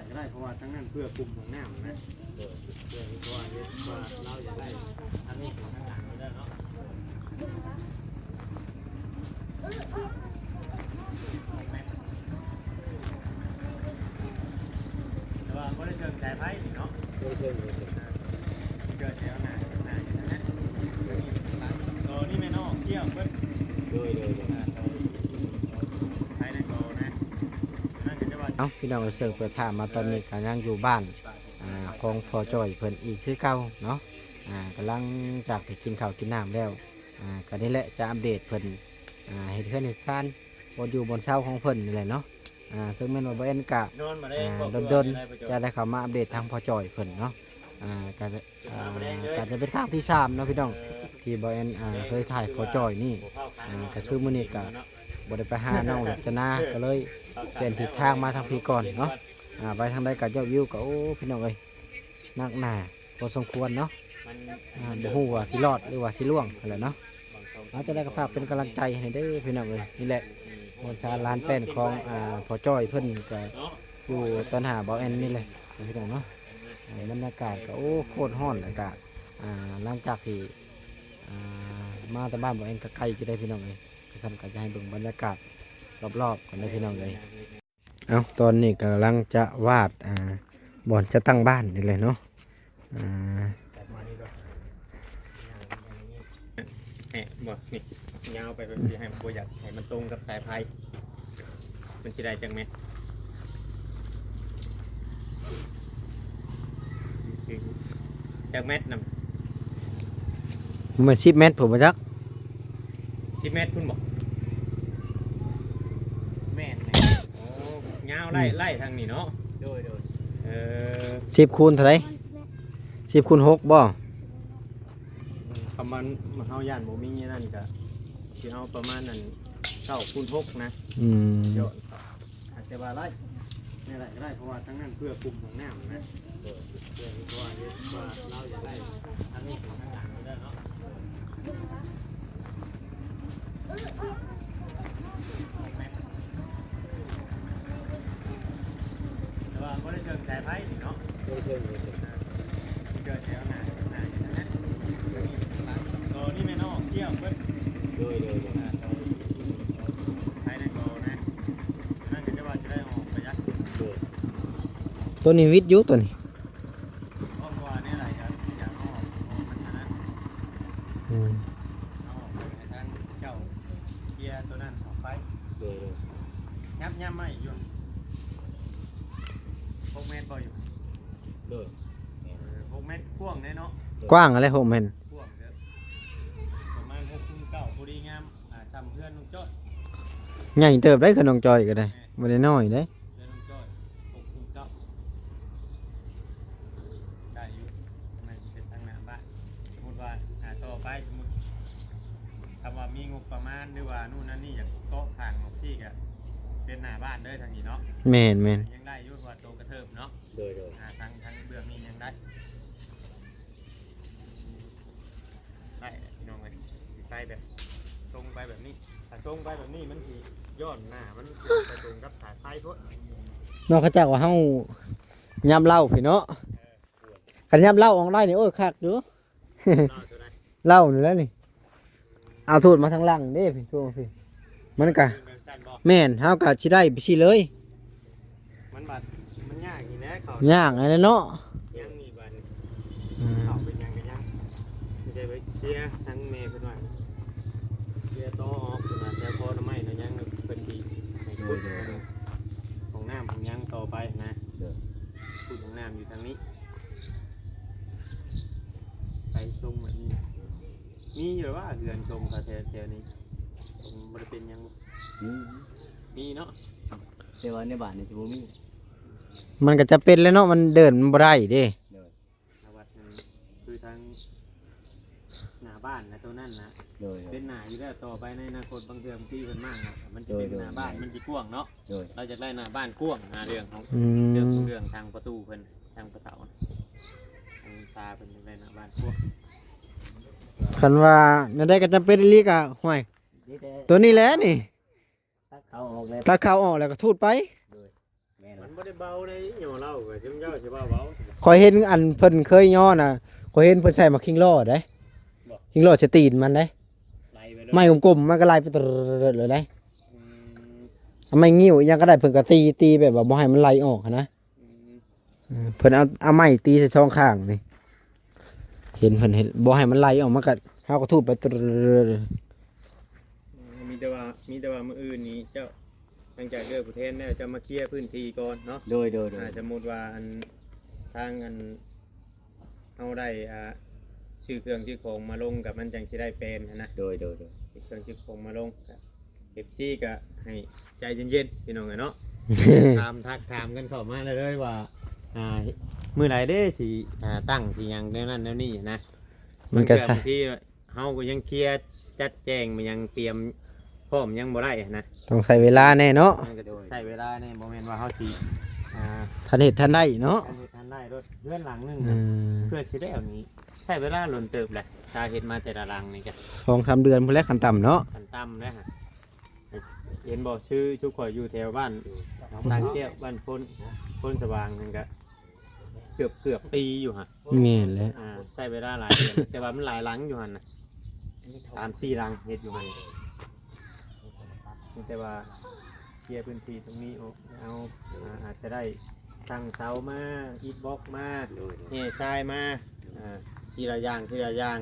ກໍໄດ້ ເພາະວ່າທາງນັ້ນເພື່ອກຸ່ມຫ້ອງນ້ຳນະ ເພື່ອ ເພື່ອ ເພາະວ່າເຮັດວ່າລາວຢາກໄດ້ທາງນີ້ເປັນທາງຫຼັງຢູ່ແລ້ວເນາະ ແຕ່ວ່າບໍ່ໄດ້ເຊີງສາຍໄຟນີ້ເນາະ ບໍ່ໄດ້ເຊີງ ບໍ່ໄດ້ເຊີງ ເກີດແຖວໜ້າ ໜ້າຢູ່ທາງນັ້ນ ຕົວນີ້ແມ່ນອອກກ່ຽວເບິດ ໂດຍ ໂດຍ ໂດຍ ອ່າ ໄປໃນກໍນະ ນັ້ນກໍຈະວ່າ ເອົ້າ ພີ່ນ້ອງເອີຍ ເຊິ່ງເປີດພາບມາຕອນນີ້ກໍຍັງຢູ່ບ້ານ ອ່າ ຂອງພໍ່ຈ້ອຍເພິ່ນອີກຄືເກົ່າເນາະ ອ່າ ກໍຫຼັງຈາກທີ່ກິນເຂົ້າກິນນ້ຳແລ້ວ ອ່າ ກໍນີ້ແຫຼະຈະອັບເດດເພິ່ນ ອ່າ ເຮັດເຮືອນເຮັດຊານ ບ່ອນຢູ່ບ່ອນເຊົາຂອງເພິ່ນນີ້ແຫຼະເນາະ ອ່າ ເຊິ່ງແມ່ນວ່າບໍ່ແອນກະ ນອນມາແລ້ງ ອ່າ ບໍ່ ດນໆ ເພື່ອນໃດ ຈະໄດ້ເຂົ້າມາອັບເດດທາງພໍ່ຈ້ອຍເພິ່ນເນາະ ອ່າ ກະ ອ່າ ກະຈະເປັນຄັ້ງທີສາມເນາະພີ່ນ້ອງ ເອີ ທີ່ບໍ່ແອນ ອ່າ ເຄີຍຖ່າຍພໍ່ຈ້ອຍນີ້ ອ່າ ກະຄືມື້ນີ້ກະບໍ່ໄດ້ໄປຫານ້ອງລັດຈະນາ ກະເລີຍປ່ຽນທິດທາງມາທາງພີ້ກ່ອນເນາະ ອ່າ ໄປທາງໃດກະຍອດວິວກະ ໂອ້ ພີ່ນ້ອງເອີຍ ໜັກໜາພໍສົມຄວນເນາະ ມັນ ອ່າ ບໍ່ຮູ້ວ່າຊິລອດ ຫຼືວ່າຊິລ່ວງຫັ້ນແຫຼະເນາະ ເອົາ ຈັ່ງໃດກໍຝາກເປັນກຳລັງໃຈໃຫ້ເດີພີ່ນ້ອງເອີຍ ນີ້ແຫຼະ ບ່ອນຊານລານແປ້ນຂອງ ອ່າ ພໍ່ຈ້ອຍເພິ່ນກໍຢູ່ຕໍ່ໜ້າເບົາແອນນີ້ແຫຼະ ພີ່ນ້ອງເນາະ ອ່າ ບັນຍາກາດກໍ ໂອ້ ໂຄດຮ້ອນ ແລ້ວກໍ ອ່າ ຫຼັງຈາກທີ່ ອ່າ ມາແຕ່ບ້ານເບົາແອນກໍໄກຢູ່ເດ້ພີ່ນ້ອງເອີຍ ຄັນຊັ້ນກໍຈະໃຫ້ເບິ່ງບັນຍາກາດລອບໆກັນເດີພີ່ນ້ອງເອີຍ. ເອົ້າ ຕອນນີ້ກຳລັງຈະວາດ ອ່າ ບ່ອນຈະຕັ້ງບ້ານນີ້ແຫຼະເນາະ ອ່າ ແຫະ ບໍ່ ນີ້ ຍາວໄປແບບນີ້ ໃຫ້ບໍ່ຢາກໃຫ້ມັນຕົງກັບສາຍໄຟ ມັນຊິໄດ້ຈັກແມັດ ຈັກແມັດນຳ ມັນສິບແມັດ ຜົມບໍ່ຈັກ ສິບແມັດພຸ້ນບໍ່? ແມ່ນ ແມ່ນ ໂອ້ ຍາວໄລ່ ອືມ ໄລ່ທາງນີ້ເນາະ ໂດຍ ໂດຍ ເອີ ສິບຄູນເທົ່າໃດ? ສິບຄູນຫົກບໍ່? ຄຳວ່າເຮົາຢ້ານບໍ່ມີອັນນັ້ນກະຊິເອົາປະມານນັ້ນ ເກົ້າຄູນຫົກນະ ອືມ ເຈາະ ອາດຈະວ່າໄດ້ ແນວໃດກໍໄດ້ ເພາະວ່າທາງນັ້ນເພື່ອກຸ່ມຫ້ອງນ້ຳນະ ເພື່ອ ເພາະວ່າເຮັດວ່າລາວຢາກໄດ້ທາງນີ້ເປັນທາງຫຼັງຢູ່ແລ້ວເນາະ ແຕ່ວ່າບໍ່ໄດ້ເຊີງສາຍໄຟນີ້ເນາະ ບໍ່ໄດ້ເຊີງ ບໍ່ໄດ້ເຊີງ ເກີດແຖວໜ້າ ໜ້າຢູ່ທາງນັ້ນ ຕົວນີ້ແມ່ນອອກກ່ຽວເບິດ ໂດຍ ໂດຍ ໂດຍ ອ່າ ໄປໃນກໍນະ ນັ້ນກໍຈະວ່າຈະໄດ້ອອກປະຢັດ ໂດຍ ຕົວນີ້ວິດຢູ່ຕົວນີ້ ເພາະວ່າແນວໃດກໍຢາກເອົາອອກ ເພາະວ່າມັນອັນນັ້ນ ອືມ ເອົາອອກໄປໃຫ້ທາງເຈົ້າເຄຍຕົວນັ້ນອອກໄປ ໂດຍ ໂດຍ ຍັບ ຍັບໄມ້ຢູ່ ຫົກແມັດບໍ່ຢູ່ ໂດຍ ເອີ ຫົກແມັດ ກວ້າງເດ້ເນາະ ກວ້າງຫັ້ນແຫຼະ ຫົກແມັດ ກວ້າງເດີ ປະມານຫົກຄູນເກົ້າ ພໍດີງາມ ອ່າ ສ່ຳເຮືອນນ້ອງຈ້ອຍ ໃຫຍ່ເຕີບໄດ໋ ເຮືອນນ້ອງຈ້ອຍກໍໄດ້ ແມ່ນ ບໍ່ໄດ້ນ້ອຍເດ້ ເຮືອນນ້ອງຈ້ອຍ ຫົກຄູນເກົ້າ ໄດ້ຢູ່ ມັນເປັນທາງໜ້າບ້ານ ສົມມຸດວ່າ ອ່າ ຕໍ່ໄປ ສົມມຸດ ຄຳວ່າມີງົບປະມານ ຫຼືວ່າ ໂນ່ນນັ້ນນີ້ ຢາກເກາະຂ້າງອອກທີ່ ກໍເປັນໜ້າບ້ານເດີ ທາງນີ້ເນາະ ແມ່ນໆ ຍັງໄດ້ຢູ່ ເພາະວ່າໂຕກະເທີບເນາະ ໂດຍໆ ອ່າ ທາງ ທາງເບື້ອງນີ້ຍັງໄດ້ ໄດ້ແຫຼະພີ່ນ້ອງເອີຍ ໄປແບບ ຕົງໄປແບບນີ້ ຖ້າຕົງໄປແບບນີ້ ມັນຊິຍ້ອນໜ້າ ມັນຊິໄປຕົງກັບສາຍໄຟໂພດ ເນາະ ເຂົາເຈົ້າວ່າເຮົາຍາມເຊົ້າພີ້ເນາະ ເອີ ຄັນຍາມເຊົ້າອອກໄດ້ນີ້ ໂອ້ຍ ຄັກຢູ່ ເລົ່າໂຕໃດ ເຫຼົ້ານີ້ແຫຼະນີ້ ເອົາໂທດມາທາງຫຼັງເດ້ພີ່ ໂທດມາພີ້ ມັນກະ ແມ່ນ ເຮົາກະຊິໄດ້ໄປຊີ້ເລີຍ ມັນບາດ ມັນຍາກນີ້ແຫຼະ ເຂົ້າຍາກຫັ້ນແຫຼະເນາະ ຍັງນີ້ບາດນີ້ ອືມ ເຂົ້າໄປຫຍັງກະຍັງ ໄດ້ໄປເຄຍທາງແມ່ເພິ່ນວ່າ ເຄຍຕໍ່ອອກເພິ່ນວ່າ ແຖວຄອໜໍ່ໄມ້ນະ ຍັງເພິ່ນຊິໃຫ້ຂຸດ ໂດຍໆ ຫ້ອງນ້ຳຫ້ອງຫຍັງຕໍ່ໄປນະ ໂດຍ ຂຸດຫ້ອງນ້ຳຢູ່ທາງນີ້ ໄປຊົງແບບນີ້ ມີຢູ່ວ່າເຮືອນຊົງແຖວ ແຖວນີ້ ບໍ່ໄດ້ເປັນຫຍັງບໍ່? ມີ ມີເນາະ ແຕ່ວ່າໃນບ້ານນີ້ຊິບໍ່ມີ ມັນກໍຈຳເປັນແຫຼະເນາະ ມັນເດີນມັນບໍ່ໄດ້ເດ້ ໂດຍ ແຕ່ວ່າຄືທາງໜ້າບ້ານນະ ໂຕນັ້ນນະ ໂດຍ ເປັນໜ້າຢູ່ແລ້ວ ຕໍ່ໄປໃນອະນາຄົດ ບາງເທື່ອບາງທີເພິ່ນມາເນາະ ມັນຈະເປັນ ໂດຍ ໜ້າບ້ານ ໂດຍ ມັນຊິກວ້າງເນາະ ໂດຍ ລາວຢາກໄດ້ໜ້າບ້ານກວ້າງ ຫາເລື່ອງຂອງ ອືມ ເລື່ອງຂອງເລື່ອງທາງປະຕູເພິ່ນ ທາງປະເຖົາ ທາງຕາເພິ່ນຢາກໄດ້ໜ້າບ້ານກວ້າງ ຄັນວ່າແນວໃດກໍຈຳເປັນອີ່ຫຼີກໍ ຫ້ວຍ ນີ້ແຫຼະ ຕົວນີ້ແຫຼະນີ້ ຕັກເຂົ້າອອກແລ້ວ ຕັກເຂົ້າອອກແລ້ວກໍທູດໄປ ໂດຍ ແມ່ນ ມັນ ບໍ່ໄດ້ເບົາໃດ ຍໍເຫຼົ້າກໍຈຸມເຈົ້າຊິວ່າເບົາ. ຂ້ອຍເຫັນອັນເພິ່ນເຄີຍຍໍນະ ຂ້ອຍເຫັນເພິ່ນໃສ່ໝາກຄິງລໍ້ເດ້ ບໍ່? ຄິງລໍ້ໃສ່ຕີນມັນເດ້ ໄຫຼໄປເລີຍ ໄມ້ກົມໆ ມັນກໍໄຫຼໄປຕະເລີດເລີຍເດ້. ອືມ ເອົາໄມ້ງິ້ວອີ່ຫຍັງກໍໄດ້ ເພິ່ນກໍຕີ ຕີແບບວ່າບໍ່ໃຫ້ມັນໄຫຼອອກຫັ້ນນະ. ອືມ ເອີ ເພິ່ນເອົາ ເອົາໄມ້ຕີໃສ່ສອງຂ້າງນີ້ ເຫັນເພິ່ນເຮັດ ບໍ່ໃຫ້ມັນໄຫຼອອກ ມັນກໍ ເຮົາກໍທູບໄປ ອືມ ມີແຕ່ວ່າ ມີແຕ່ວ່າມື້ອື່ນນີ້ເຈົ້າ ຫຼັງຈາກເລືອກຜູ້ແທນແລ້ວ ເຈົ້າມາເຄຍພື້ນທີ່ກ່ອນເນາະ. ໂດຍ ໂດຍ ໂດຍ ອ່າ ສົມມຸດວ່າອັນ ທາງອັນ ເຮົາໄດ້ ອ່າ ຊື້ເຄື່ອງຊື້ຂອງມາລົງ ກໍມັນຈັ່ງຊິໄດ້ແປນຫັ້ນນະ. ໂດຍ ໂດຍ ໂດຍ ຊື້ເຄື່ອງຊື້ຂອງມາລົງ ກໍ ເອັຟຊີ ກໍໃຫ້ໃຈເຢັນໆ ພີ່ນ້ອງເອີຍເນາະ. ຖາມ ທັກຖາມກັນເຂົ້າມາເລີຍວ່າ ອ່າ ມື້ໃດເດ້ຊິ ອ່າ ຕັ້ງ ຊິຫຍັງແນວນັ້ນແນວນີ້ນະ. ມັນກໍ ບາງເທື່ອ ບາງທີເຮົາກໍຍັງເຄຍຈັດແຈງ ມັນຍັງຕຽມພ້ອມຍັງບໍ່ໄດ້ນະ ຕ້ອງໃຊ້ເວລາແດ່ເນາະ. ມັນກໍຕ້ອງໃຊ້ເວລາແດ່ ບໍ່ແມ່ນວ່າເຮົາຊິ ອ່າ ທັນເຮັດທັນໄດ້ເນາະ ທັນເຮັດທັນໄດ້ໂລດ. ເຮືອນຫຼັງໜຶ່ງ ອືມ ເພື່ອຊິໄດ້ເອົານີ້ ໃຊ້ເວລາດົນເຕີບແຫຼະ ຖ້າເຮັດມາແຕ່ລະຫຼັງນີ້ກະ ສອງສາມເດືອນພຸ້ນແຫຼະ ຂັ້ນຕ່ຳເນາະ ຂັ້ນຕ່ຳແຫຼະ. ເຫັນບໍ່ ຄື ຄືຂ້ອຍຢູ່ແຖວບ້ານ ອືມ ຕ່າງແກ້ວ ບ້ານໂພນ ໂພນສະຫວ່າງນັ້ນກະເກືອບ ເກືອບປີຢູ່ຫະ. ແມ່ນແຫຼະ ອ່າ ໃຊ້ເວລາຫຼາຍເດືອນ ແຕ່ວ່າມັນຫຼາຍຫຼັງຢູ່ຫັ້ນນະ ສາມສີ່ຫຼັງເຮັດຢູ່ຫັ້ນ. ມີແຕ່ວ່າເຄຍພື້ນທີ່ຕົງນີ້ອອກ ເອົາ ອ່າ ອາດຈະໄດ້ ສ້າງເສົາມາ ອິດບລັອກມາ ໂດຍ ແຮ່ຊາຍມາ ອ່າ ທີລະຢ່າງ ທີລະຢ່າງ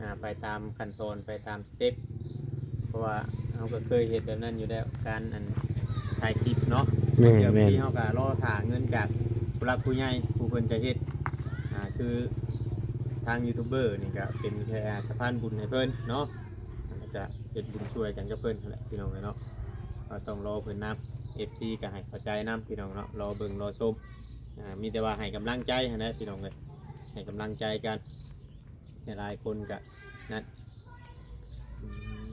ອ່າ ໄປຕາມຂັ້ນຕອນ ໄປຕາມສະເຕັບ ເພາະວ່າເຮົາກໍເຄີຍເຮັດແບບນັ້ນຢູ່ແລ້ວ ການ ອັນ ຖ່າຍຄລິບເນາະ. ແມ່ນ ບາງເທື່ອ ແມ່ນ ບາງທີເຮົາກໍລໍຖ້າເງິນຈາກຜູ້ຫຼັກຜູ້ໃຫຍ່ ຜູ້ເພິ່ນຈະເຮັດ ອ່າ ຄືທາງຢູທູບເບີນີ້ກໍເປັນແຄ່ສະພານບຸນໃຫ້ເພິ່ນເນາະ ກໍຈະເຮັດບຸນຊ່ວຍກັນກັບເພິ່ນຫັ້ນແຫຼະ ພີ່ນ້ອງເອີຍເນາະ. ກໍຕ້ອງລໍເພິ່ນນຳ ເອັຟຊີ ກໍໃຫ້ເຂົ້າໃຈນຳ ພີ່ນ້ອງເນາະ ລໍເບິ່ງລໍຊົມ ອ່າ ມີແຕ່ວ່າໃຫ້ກຳລັງໃຈຫັ້ນແຫຼະ ພີ່ນ້ອງເອີຍ ໃຫ້ກຳລັງໃຈກັນ. ຫຼາຍໆຄົນກໍນັ້ນ ອືມ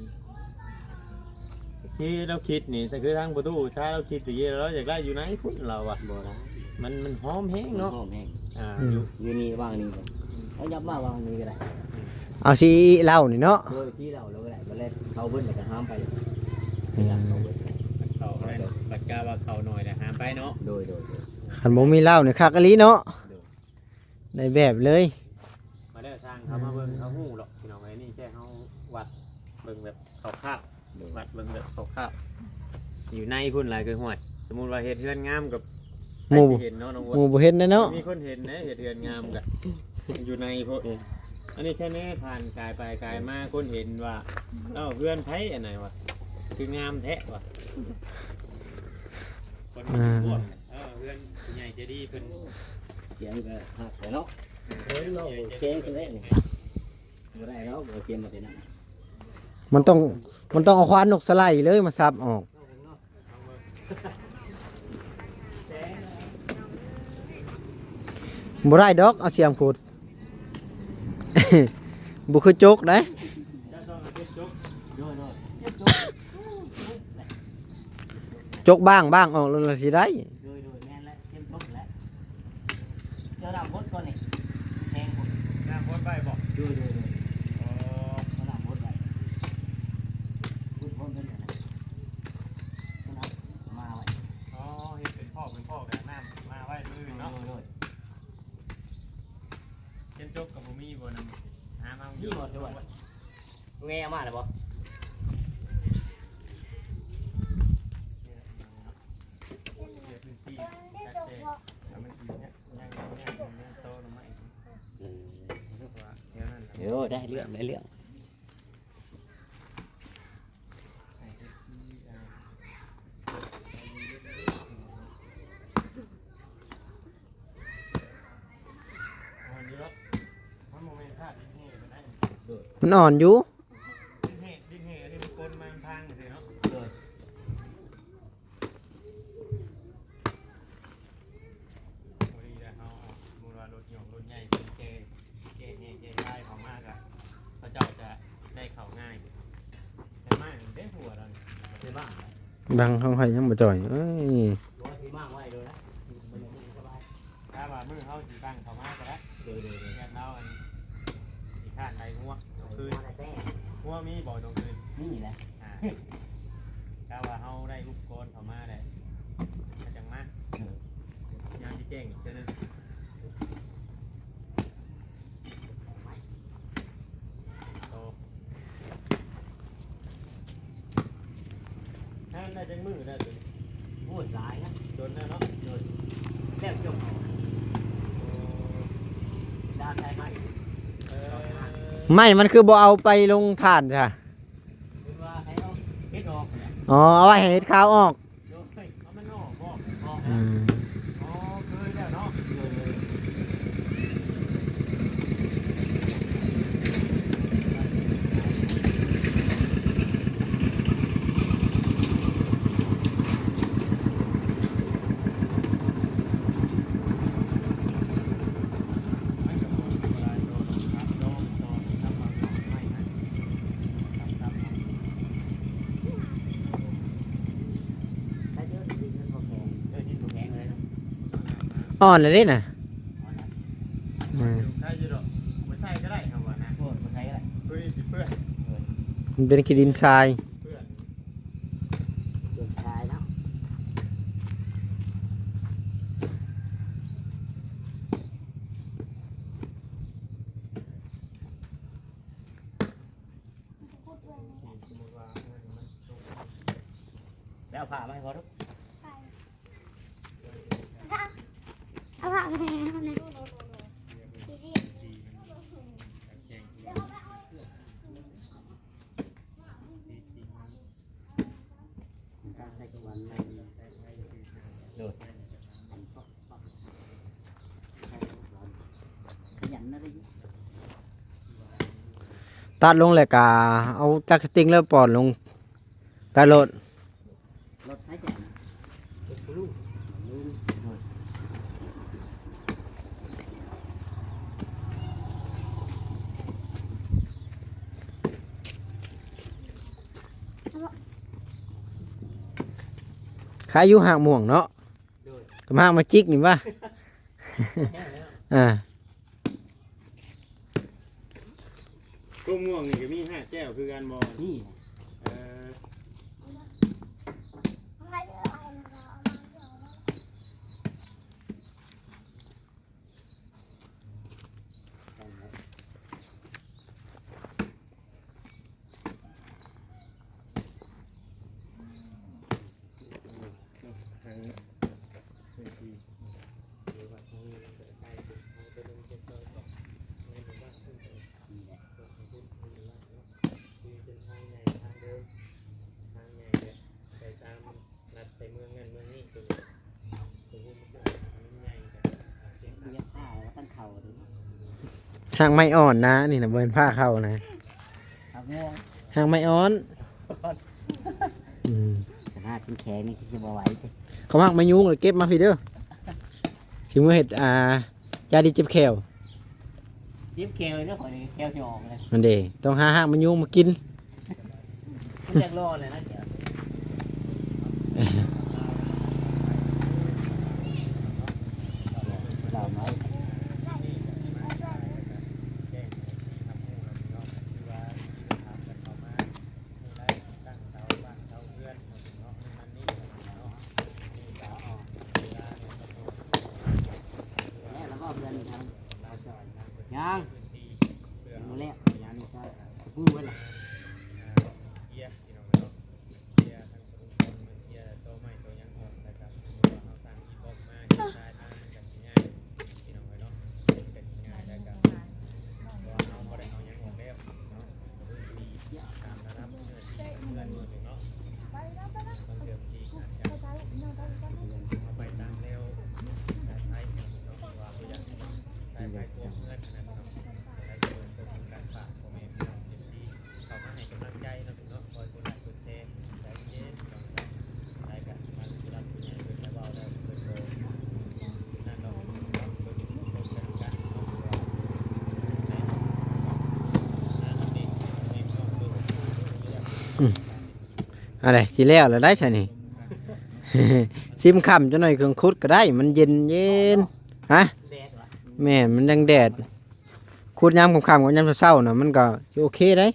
ທີ່ລາວຄິດນີ້ ແຕ່ຄືທາງປະຕູຊາຍລາວຄິດຕະກີ້ ລາວຢາກໄດ້ຢູ່ໃນພຸ້ນ ລາວວ່າ ບໍ່ໄດ້ ມັນ ມັນຫອມແຮງເນາະ ມັນຫອມແຮງ ອ່າ ອືມ ຢູ່ ຢູ່ນີ້ວາງນີ້ ເຮົາຫຍັບມາວາງນີ້ກໍໄດ້ ເອົາສີເຫຼົ້ານີ້ເນາະ ໂດຍ ສີເຫຼົ້າລາວກໍໄດ້ ບັດແລ້ວເຂົາເບິດແລ້ວກໍຫາມໄປ ອືມ ເຂົານັ້ນ ບັດກະວ່າເຂົາໜ້ອຍແລ້ວຫາມໄປເນາະ ໂດຍ ໂດຍ ໂດຍ ຄັນບໍ່ມີເຫຼົ້ານີ້ຄັກອີ່ຫຼີເນາະ ໂດຍ ໄດ້ແບບເລີຍ ມາແລ້ວຊ່າງເຂົາມາເບິ່ງ ເອີ ເຂົາຮູ້ດອກ ພີ່ນ້ອງເອີຍ ນີ້ແຄ່ເຮົາວັດເບິ່ງແບບຄ່າວໆ ໂດຍ ວັດເບິ່ງແບບຄ່າວໆ ຢູ່ໃນພຸ້ນຫຼາຍຄືຫ້ວຍ ສົມມຸດວ່າເຮັດເຮືອນງາມກັບ ໝູ່ ໃຜຊິເຫັນເນາະ ນ້ອງ ໝູ່ບໍ່ເຫັນແນ່ເນາະ ມີຄົນເຫັນແນ່ ເຮັດເຮືອນງາມກະຢູ່ໃນໂພດ ເອີ ອັນນີ້ແຄ່ແນ່ ຜ່ານກາຍໄປກາຍມາ ຄົນເຫັນວ່າ ເອົ້າ ເຮືອນໃຜອັນໃດວະ ຄືງາມແທ້ວະ ຄົນ ອ່າ ເອີ ເຮືອນຜູ້ໃຫຍ່ໃຈດີເພິ່ນ ສຽງກໍຄັກແທ້ເນາະ ເອີ ເຮືອນເຮົາແຂງຄືແລ້ວນີ້ ບໍ່ໄດ້ດອກ ເອົາສຽງມາແຕ່ນັ້ນ ມັນຕ້ອງ ມັນຕ້ອງເອົາຄວານນົກສະໄຫຼເລີຍມາສັບອອກ ບໍ່ໄດ້ດອກ ເອົາສຽງພຸດ ບໍ່ຄືຈົກໄດ໋ ໂດຍ ໂດຍ ຈົກບ້າງໆອອກແລ້ວລະຊິໄດ້ ໂດຍ ໂດຍ ແມ່ນແຫຼະ ເຕັມຕົກແຫຼະ ເຈົ້ານ້ຳບົດກ່ອນນີ້ ແຮງພຸ້ນ ນ້ຳບົດໄວ້ບໍ່ ໂດຍ ໂດຍ ໂດຍ ອໍ ເອົານ້ຳບົດໄວ້ ບຸດພ້ອມເພິ່ນນັ້ນນະ ເພິ່ນເອົາມາໄວ້ ອໍ ເຮັດເປັນພອກເປັນພອກ ແລ້ວນ້ຳມາໄວ້ມື້ອື່ນເນາະ ໂດຍ ໂດຍ ໂດຍ ເຈັນຈົກກໍບໍ່ມີບໍ່ນຳ ຫາມາຢູ່ ມີບໍ່ ໂດຍ ແງເອົາມາແລ້ວບໍ່? ເອີ ໂອ້ ໄດ້ເລື່ອງ ໄດ້ເລື່ອງ. ມັນອ່ອນຢູ່ ດິນແຮ່ ດິນແຮ່ອັນນີ້ມັນປົນມາ ມັນພັງຊື່ເນາະ ໂດຍ ພໍດີແລ້ວເຮົາ ສົມມຸດວ່າລົດຍົກລົດໃຫຍ່ເພິ່ນແກ່ ແກ່ແຮ່ແກ່ຊາຍເຂົ້າມາກະ ເຂົາເຈົ້າຈະໄດ້ເຂົ້າງ່າຍ ແຕ່ມາໄດ້ຫົວລະ ໄດ້ມາ ບັງຂອງໃຜຍັງບໍ່ຈ່ອຍ ເອີຍ ບໍ່ຊິມາໄວໂດຍນະ ຖ້າວ່າມື້ເຮົາຊິຕັ້ງເຂົ້າມາກໍໄດ້ ໂດຍ ໂດຍ ໂດຍ ແມ່ນລາວອັນ ຂີ້ຄ້ານໄລ່ງົວກາງຄືນ ງົວມີບໍ່ກາງຄືນ? ມີແຫຼະ ອ່າ ຖ້າວ່າເຮົາໄດ້ອຸປະກອນເຂົ້າມາແລ້ວ ເຮົາຈັ່ງມາ ເອີ ແຈ້ງອີກເທື່ອໜຶ່ງ. ງານໄດ້ຈັກມື້ແລ້ວໂຕນີ້? ໂອ້ຍ ຫຼາຍນະ ດົນແລ້ວເນາະ. ໂດຍ ແລ້ວຈົບເອົາ ໂອ້ ດ້ານໄດ້ໃໝ່. ເອີ ໄມ້ມັນຄືບໍ່ເອົາໄປລົງຖ່ານຊະ? ເພິ່ນວ່າໃຫ້ເອົາເຫັດອອກຫັ້ນແຫຼະ. ອໍ ເອົາໄວ້ໃຫ້ເຫັດຂາວອອກ. ໂດຍ ເອົາມັນອອກບໍ່? ອອກແລ້ວ. ອືມ ອໍ ເຄີຍແລ້ວເນາະ. ໂດຍ ໂດຍ. ອ່ອນແລ້ວເດ້ນະ. ອ່ອນແລ້ວ. ອືມ ໄດ້ຢູ່ດອກ ບໍ່ໃສ່ກໍໄດ້ ເຮົາວ່ານະ. ໂອ້ ບໍ່ໃສ່ກໍໄດ້ ຕົວນີ້ຊິເປື້ອນ. ເອີ ມັນເປັນຂີ້ດິນຊາຍ. ເປື້ອນ. ເປັນຊາຍເນາະ. ແລ້ວເອົາຜ້າມາໃຫ້ພໍ່ດູ. ເອົາຜ້າມາໃຫ້ເຮົາແດ່. ໂດຍ. ຂະຫຍັນນະ ຕັດລົງແລ້ວກະເອົາຈັກສະຕິງແລ້ວປ່ອນລົງ ກະໂລດ ລົດໃຫ້ແຈກນະ ເປັນຜູ້ລຸງ ລຸງ. ຂາຍຢູ່ຫາກມ່ວງເນາະ. ໂດຍ ກະມາ ມາຈິກນີ້ຫວາ. ແຫ້ງແລ້ວ. ອ່າ ກົກມ່ວງນີ້ກະມີຮາກແກ້ວຄືກັນບໍ່? ມີ. ເອີ. ຮາກໄມ້ອ່ອນນະ ນີ້ນະ ບໍ່ແມ່ນພາເຂົ້ານະ ຮາກໄມ້ອ່ອນ. ອືມ ຂະໜາດເປັນແຂງນີ້ຄືຊິບໍ່ໄຫວຕິ. ເຂົາຮາກໄມ້ຍຸງ ເກັບມາພີ້ເດີ ຊິເມືອເຮັດ ອ່າ ຢາດີເຈັບແຂ້ວ. ເຈັບແຂ້ວເດີ ຂ້ອຍນີ້ແຂ້ວຊິອອກເລີຍ. ນັ້ນເດ ຕ້ອງຫາຮາກໄມ້ຍຸງມາກິນ. ມັນຢາກລໍແຫຼະນະ. ຍັງ ຍັງບໍ່ແລ້ວ ຍານີ້ກໍຮູ້ເບິດລະ. ເກຍພີ່ນ້ອງເອີຍເນາະ ເກຍທັງຕົວລົງຄົນ ເກຍໂຕໃໝ່ໂຕຫຍັງອອກ ແລ້ວກໍສົມມຸດວ່າເຮົາຕັ້ງອີບັອກມາ ເຮັດຊາຍມາ ມັນກໍຊິງ່າຍ ພີ່ນ້ອງເອີຍເນາະ ມັນກໍຊິງ່າຍ ແລ້ວກໍເພາະວ່າເຮົາບໍ່ໄດ້ເອົາຫຍັງອອກແລ້ວເນາະ ກໍຄືດີຕາມລະດັບເນື້ອທີ່ເຮືອນເນາະ ບາງເທື່ອທີ່ອາດຈະເອົາໄປຕາມແນວສາຍໄຟເນາະ ເພາະວ່າບໍ່ຢາກໃຫ້ສາຍໄຟຖ້ວມເຮືອນຫັ້ນນະເນາະ ແລ້ວກໍເປັນການຝາກພໍ່ແມ່ພີ່ນ້ອງເອັຟຊີ ເຂົ້າມາໃຫ້ກຳລັງໃຈເນາະ ເນາະ ຄອຍກົດໄລກົດແຊ ໃຈເຢັນ ໃຈກັນ ທາງຜູ້ຫຼັກຜູ້ໃຫຍ່ເພິ່ນໄດ້ເວົ້າແລ້ວ ເພິ່ນກໍນັ້ນເນາະ ເນາະ ເພິ່ນເປັນເພື່ອນກັນເນາະ ອືມ ອັນໃດ ຊິແລ້ວແລ້ວໄດ໋ຊະນີ້ ຊິມຄ່ຳຈັກໜ້ອຍ ເຄື່ອງຂຸດກໍໄດ້ ມັນເຢັນໆ ຮະ ແດດຫວາ ແມ່ນ ມັນຍັງແດດ ຂຸດຍາມຄ່ຳໆ ກັບຍາມເຊົ້າໆ ນະ ມັນກໍຊິໂອເຄໄດ໋.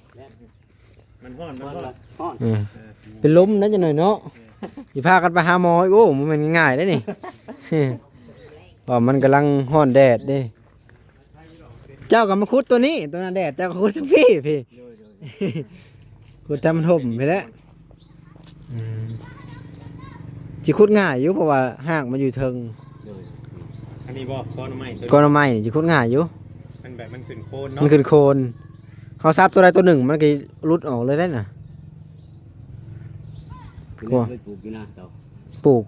ມັນຮ້ອນ ມັນຮ້ອນ ຮ້ອນ ເອີ ເປັນລົມນະຈັກໜ້ອຍເນາະ ເອີ ຊິພາກັນໄປຫາໝໍອີກ ໂອ້ ບໍ່ແມ່ນງ່າຍເດ້ນີ້ ເອີ ເອີ ວ່າມັນກຳລັງຮ້ອນແດດເດ້. ເຈົ້າກໍມາຂຸດຕົວນີ້ ຕົວນັ້ນແດດ ເຈົ້າກໍຂຸດທາງພີ້ ພີ້ ໂດຍ ໂດຍ ຂຸດທາງມັນຮົ່ມພີ້ແຫຼະ. ອືມ ຊິຂຸດງ່າຍຢູ່ ເພາະວ່າຮາກມັນຢູ່ເທິງ. ໂດຍ ອັນນີ້ບໍ່ ກອໜໍ່ໄມ້ຕົວນີ້ ກອໜໍ່ໄມ້ນີ້ຊິຂຸດງ່າຍຢູ່ ມັນແບບມັນຂຶ້ນໂຄນເນາະ ມັນຂຶ້ນໂຄນ. ເຮົາສັບຕົວໃດຕົວໜຶ່ງ ມັນກໍຫຼຸດອອກເລີຍໄດ໋ນະ. ຄືເລີຍປູກຢູ່ນາເຈົ້າ ປູກ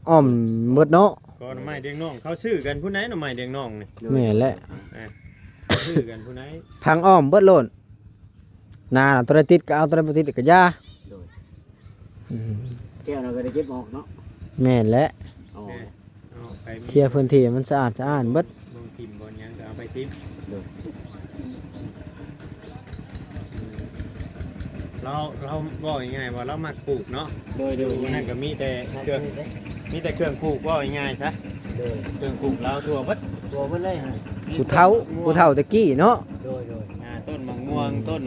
ອ້ອມເບິດເນາະ. ກໍໜໍ່ໄມ້ດຽງນ້ອງ ເຂົາຊື້ກັນພຸ້ນໃດ ໜໍ່ໄມ້ດຽງນ້ອງນີ້. ແມ່ນແຫຼະ ອ່າ ຊື້ກັນພຸ້ນໃດ ພັງອ້ອມເບິດໂລດ. ນານະ ຕົວໃດຕິດກໍເອົາ ຕົວໃດບໍ່ຕິດກໍຢ່າ. ໂດຍ ອືມ ແກ້ວນະກໍໄດ້ເກັບອອກເນາະ. ແມ່ນແຫຼະ ອໍ ເອົາໄປ ເຄຍພື້ນທີ່ໃຫ້ມັນສະອາດສະອ້ານເບິດ. ບ່ອນຖິ້ມບ່ອນຫຍັງກໍເອົາໄປຖິ້ມ. ໂດຍ ລາວ ລາວເວົ້າງ່າຍໆວ່າລາວມັກປູກເນາະ. ໂດຍ ໂດຍ ຢູ່ນັ້ນກໍມີແຕ່ເຄື່ອງ ມີແຕ່ເຄື່ອງປູກ ເວົ້າງ່າຍໆຊະ. ໂດຍ ເຄື່ອງປູກລາວທົ່ວເບິດ ທົ່ວເບິດເລີຍ. ຜູ້ເຖົ້າ ຜູ້ເຖົ້າແຕ່ກີ້ເນາະ. ໂດຍ ໂດຍ ອ່າ ຕົ້ນໝາກມ່ວງ ອືມ ຕົ້ນ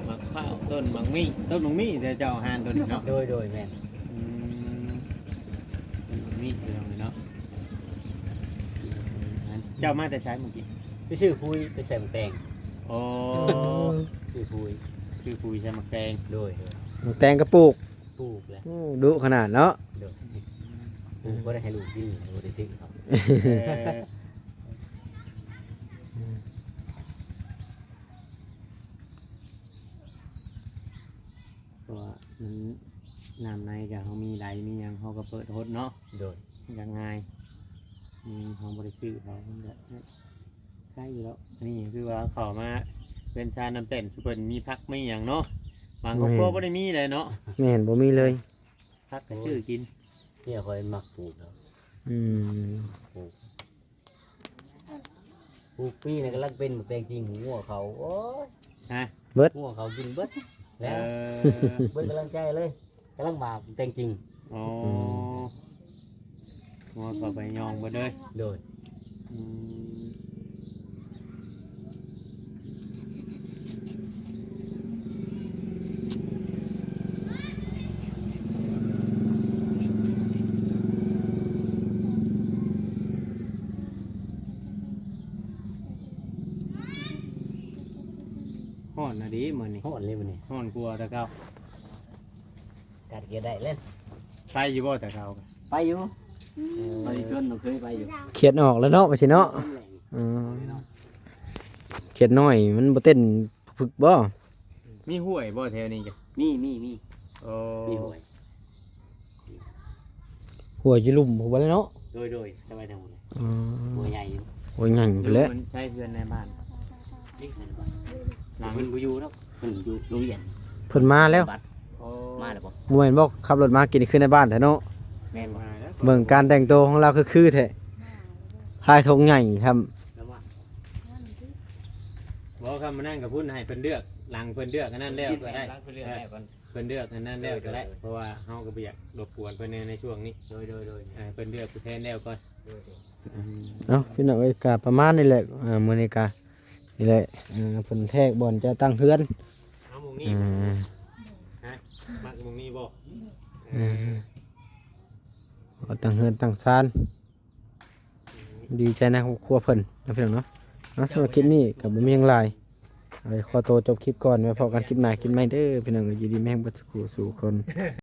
ໝາກພ້າວ ຕົ້ນໝາກມີ້ ຕົ້ນໝາກມີ້ແຕ່ເຈົ້າຫານຕົວນີ້ເນາະ. ໂດຍ ໂດຍ ແມ່ນ ອືມ ຕົ້ນໝາກມີ້ ພີ່ນ້ອງເອີຍເນາະ. ເຈົ້າມາແຕ່ໃສມື້ກີ້? ໄປຊື້ປຸ໋ຍໄປໃສ່ໝາກແຕງ. ອໍ ຊື້ປຸ໋ຍ ຊື້ປຸ໋ຍໃສ່ໝາກແຕງ. ໂດຍ ໂດຍ ໝາກແຕງກໍປູກ ປູກແຫຼະ. ໂອ້ ດຸຂະໜາດເນາະ. ໂດຍ ປູກບໍ່ໄດ້ໃຫ້ລູກກິນ ບໍ່ໄດ້ຊື້ເຂົາ. ເອີ ເພາະວ່າມັນ ນ້ຳໃນກໍເຮົາມີໄຫຼມີຫຍັງ ເຮົາກໍເປີດຫົດເນາະ. ໂດຍ ມັນກໍງ່າຍ. ອືມ ເຮົາບໍ່ໄດ້ຊື້ເຂົາ ມັນກໍ ໃກ້ຢູ່ແລ້ວ. ອັນນີ້ຄືວ່າເຂົ້າມາເຮືອນຊານນຳແປ້ນ ຄືເພິ່ນມີຜັກມີຫຍັງເນາະ. ບາງຄອບຄົວ ແມ່ນ ບໍ່ໄດ້ມີເລີຍເນາະ. ແມ່ນ ບໍ່ມີເລີຍ ຜັກກໍຊື້ກິນ. ເມຍຂ້ອຍມັກປູກເນາະ. ອືມ ປູກ ປູກປີນີ້ກຳລັງເປັນໝາກແຕງຈິງ ງົວເຂົາ ໂອ້ຍ ຮະ ເບິດ ງົວເຂົາກິນເບິດແລ້ວ. ເອີ ເບິດກຳລັງໃຈເລີຍ. ກຳລັງໝາກແຕງຈິງ. ອໍ ອືມ ງົວເຂົ້າໄປຍ່ອງເບິດເລີຍ. ໂດຍ ອືມ ຮ້ອນນະເດມື້ນີ້ ຮ້ອນເລີຍມື້ນີ້ ຮ້ອນກວ່າແຕ່ເກົ່າ. ກັດກຽໄດ້ເລີຍ. ໄປຢູ່ບໍ່ແຕ່ເກົ່າ? ໄປຢູ່. ເອີ ໄປຊົນນ້ອງເຄີຍໄປຢູ່. ຂຽດອອກແລ້ວເນາະ ວ່າຊິເນາະ. ອືມ ຂຽດນ້ອຍມັນບໍ່ເຕັ້ນຜຶກບໍ່? ມີຫ້ວຍບໍ່ແຖວນີ້? ມີ ມີ ມີ. ໂອ້ ມີຫ້ວຍ. ຫ້ວຍຢູ່ລຸ່ມພຸ້ນແຫຼະເນາະ. ໂດຍ ໂດຍ ສະບາຍທາງພຸ້ນ. ອໍ ຫ້ວຍໃຫຍ່ຢູ່ ຫ້ວຍໃຫຍ່ພຸ້ນແຫຼະ. ຢູ່ໃສເຮືອນໃນບ້ານ? ນີ້ ຫຼັງ ເພິ່ນບໍ່ຢູ່ແລ້ວ ເພິ່ນຢູ່ໂຮງຮຽນ. ເພິ່ນມາແລ້ວ. ໂອ້ ມາແລ້ວບໍ່? ບໍ່ແມ່ນບໍ່? ຂັບລົດມາກິນຄືໃນບ້ານແທ້ເນາະ. ແມ່ນບໍ່? ເບິ່ງການແຕ່ງໂຕຂອງລາວຄືໆແທ້ ພາຍຖົງໃຫຍ່ຊ້ຳ. ແລ້ວວ່າ ບໍ່ ຄັນມື້ນັ້ນກໍພຸ້ນ ໃຫ້ເພິ່ນເລືອກ ຫຼັງເພິ່ນເລືອກອັນນັ້ນແລ້ວກໍໄດ້. ຫຼັງເພິ່ນເລືອກແລ້ວກ່ອນ. ເອີ ເພິ່ນເລືອກອັນນັ້ນແລ້ວກໍໄດ້. ໂດຍ ໂດຍ ໂດຍ ເພາະວ່າເຮົາກໍບໍ່ຢາກລົບກວນເພິ່ນໃນ ໃນຊ່ວງນີ້. ໂດຍ ໂດຍ ໂດຍ ເອີ ເພິ່ນເລືອກຜູ້ແທນແລ້ວກ່ອນ. ໂດຍ ໂດຍ ອືມ ເອົາ ພີ່ນ້ອງເອີຍ ກະປະມານນີ້ແຫຼະ. ເອີ ມື້ນີ້ກະນີ້ແຫຼະ ເອີ ເພິ່ນແທກບ່ອນຈະຕັ້ງເຮືອນ. ເອົາໝ່ອງນີ້ ເອີ ຮະ ມັກໝ່ອງນີ້ບໍ່? ເອີ ເອີ ກໍຕັ້ງເຮືອນຕັ້ງຊານ. ດີໃຈນຳຄອບຄົວເພິ່ນເນາະ ພີ່ນ້ອງເນາະ. ເອົາ ສຳລັບຄລິບນີ້ກໍບໍ່ມີຫຍັງຫຼາຍ ເອົາ ຂໍໂຕຈົບຄລິບກ່ອນ ໄວ້ພໍ້ກັນຄລິບໜ້າຄລິບໃໝ່ເດີ ພີ່ນ້ອງເອີຍ. ຢູ່ດີມີແຮງເບິດສູ່ຜູ້ສູ່ຄົນ.